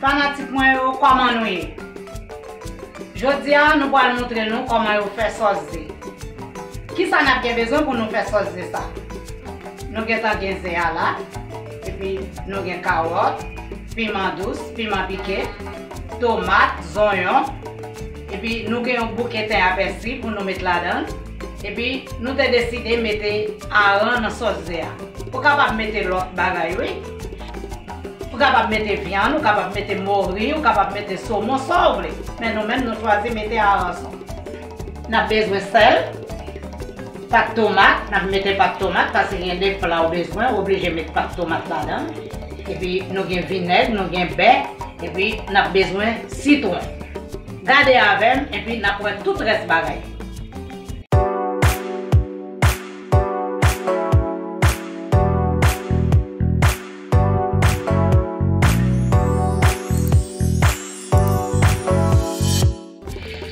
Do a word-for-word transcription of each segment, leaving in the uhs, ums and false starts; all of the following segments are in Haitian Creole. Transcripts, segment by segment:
Fanatik mwen yo, kòman nou ye? Jodi a, nou pral montre nou kòman yo fè sòs ze. Kisa n ap gen bezwen pou nou fè sòs ze sa? Nou gentan gen ze a la, epi nou gen kawòt, piman dous, piman pike, tomat, zonyon, epi nou gen yon bouke ten a pèsi pou nou met ladan l, epi nou te deside mete aran nan sòs ze a. Ou kapab mete lòt bagay, wi. Ou kapab mete vyann, ou kapab mete mori, ou kapab mete somon, sa w vle. Men nou menm, nou chwazi mete aranson. N ap bezwen sèl, pat tomat, n ap mete pat tomat, paske gen de pla ou bezwen, ou oblije met pat tomat ladan. Epi nou gen vinèg, nou gen bè, epi n ap bezwen sitwon. Gade avè m, epi n ap wè tout rès bagay.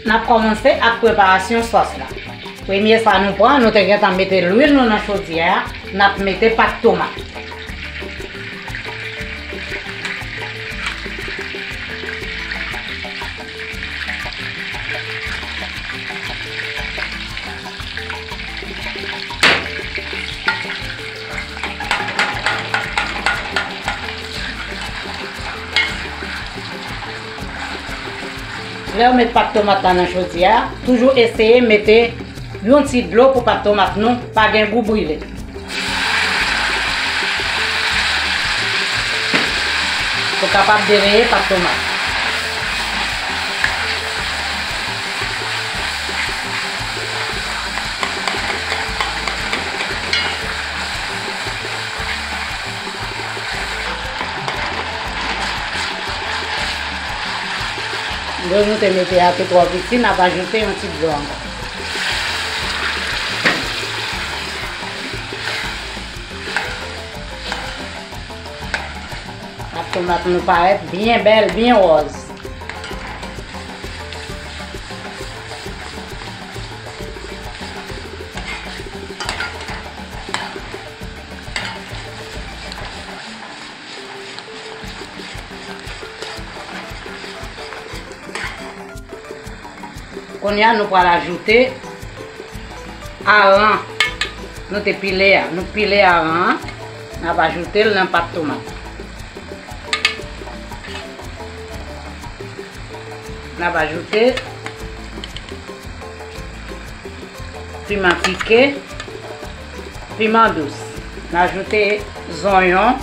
N ap kòmanse ak preparasyon sòs la. Premye sa nou pran, nou te gentan mete lwil nou nan chodyè a, n ap mete pat tomat. Lè w met pat tomat la nan chodyè a, toujou eseye mete yon ti dlo pou pat tomat nou pa gen gou brile. Pou kapab dereye pat tomat. Dlo nou te mete a te twò piti, n ap ajoute yon ti dlo ankò. Ak tomat nou parèt byen bèl, byen wòz. Kounye a, nou pral ajoute aran nou te pile a. Nou pile aran an, n ap ajoute l nan pat tomat. N ap ajoute piman pike, piman dous. N ajoute zonyon.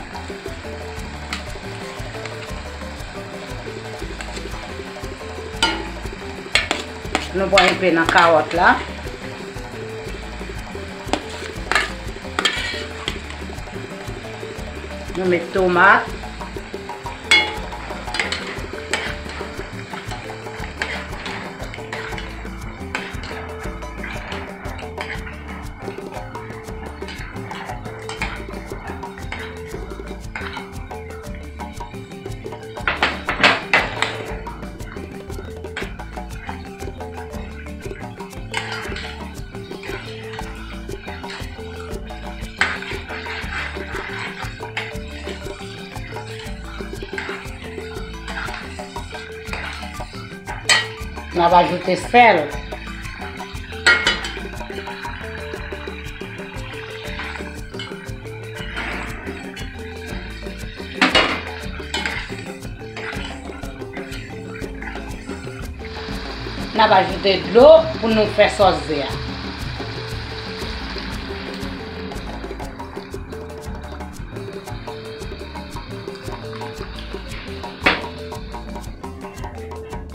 Nou pran enpe nan kawòt la. Nou met tomat. N ap ajoute sèl. N ap ajoute dlo pou nou fè sòs ze a.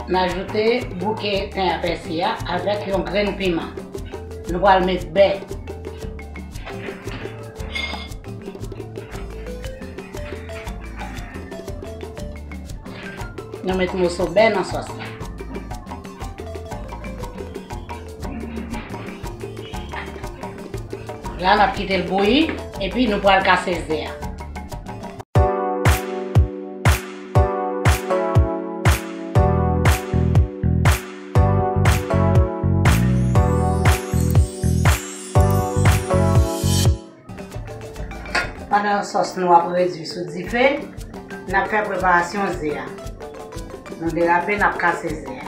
N ajoute bouke ten a pèsi a avèk yon grenn piman. Nou pral met bè. Nou met moso bè nan sòs la. La, n ap kite l bouyi, epi nou pral kase ze a. Pandan sòs nou ap redui sou dife, N ap fè preparasyon ze a. Nou derape, n ap kase ze a.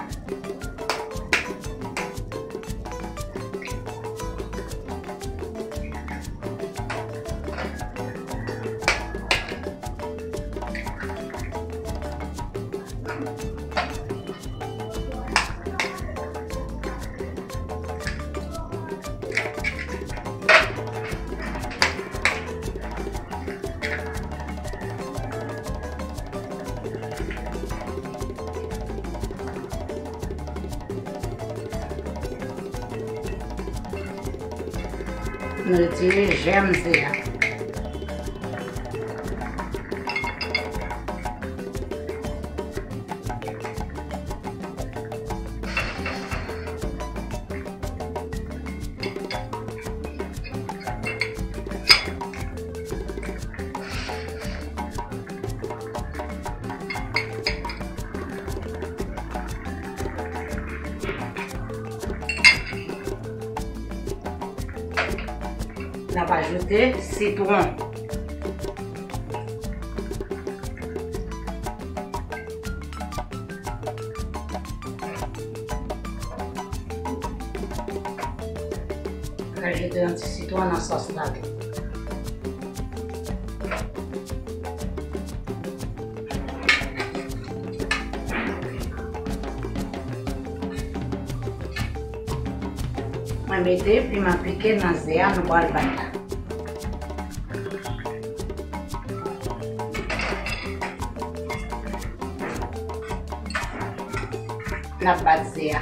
Nou retire jèm ze a. N ap ajoute sitwon. Ajoute yon ti sitwon nan sòs la tou. Mwen mete piman pike nan ze a nou pral bat la. N ap bat ze a.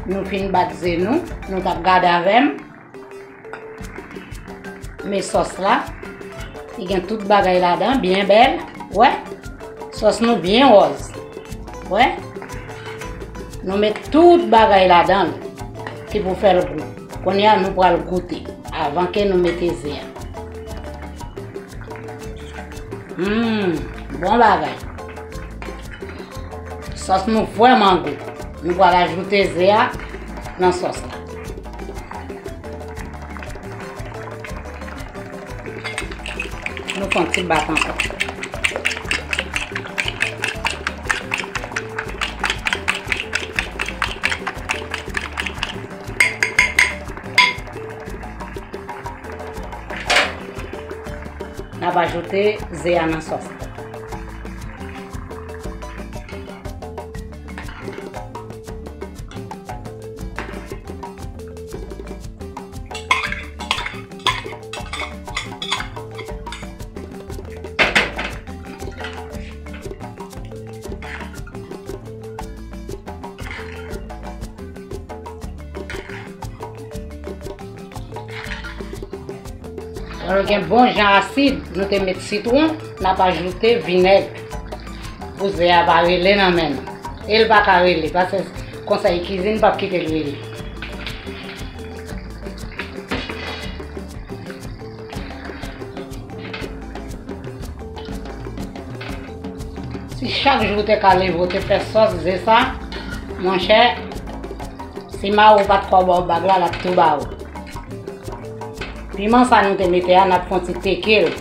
Nou fin bat ze nou, nou t ap gade avè m. Men sòs la, li gen tout bagay ladan, byen bèl. Wè, sòs nou byen wòz. Wè, nou met tout bagay ladan l ki pou fè l gou. Kounye a, nou pral goute avan ke nou mete ze a. Hmm, bon bagay. Sòs nou vrèman gou. Nou pral ajoute ze a nan sòs la. Nou fè yon ti bat ankò. N ap ajoute ze a nan sòs la. Lè l gen bon jan asid, nou te met sitwon, n ap ajoute vinèg. Pou ze a pa rele nan men nou. E l pa ka rele, paske konsèy kizin p ap kite l rele. Si chak jou w te ka leve, w te fè sòs ze sa, monchè, si mari w pa t ko ba w bag la, l ap tou ba w. Piman sa nou te mete a, n ap fè yon ti teke l.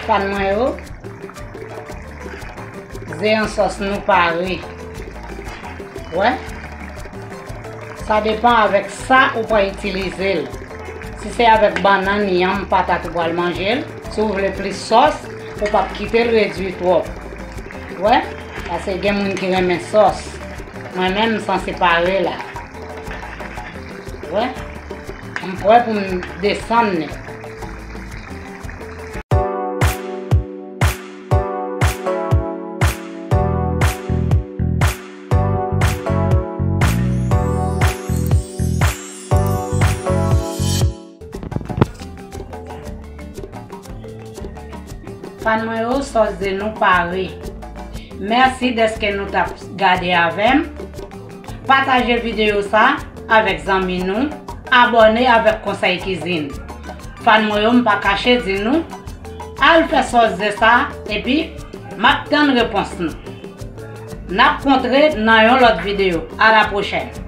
Fan mwen yo, ze an sòs nou pare. Wè? Sa depan avèk sa ou pral itilize l. Si se avèk bannann, yanm, patat ou pral manje l, si w vle plis sòs, ou p ap kite l redui twòp. Wè? Paske gen moun ki renmen sòs. Mwen menm, m sanse pare la. Wè? M prè pou m desann li. Fan mwen yo, sòs ze nou pare. Mèsi dèske nou t ap gade avè m. Pataje videyo sa avèk zanmi nou. Abòne avèk Konsèy Kizin. Fan mwen yo, m pa kache di nou, al fè sòs ze sa, epi m ap tann repons nou. N ap kontre nan yon lòt videyo. A la pwochèn.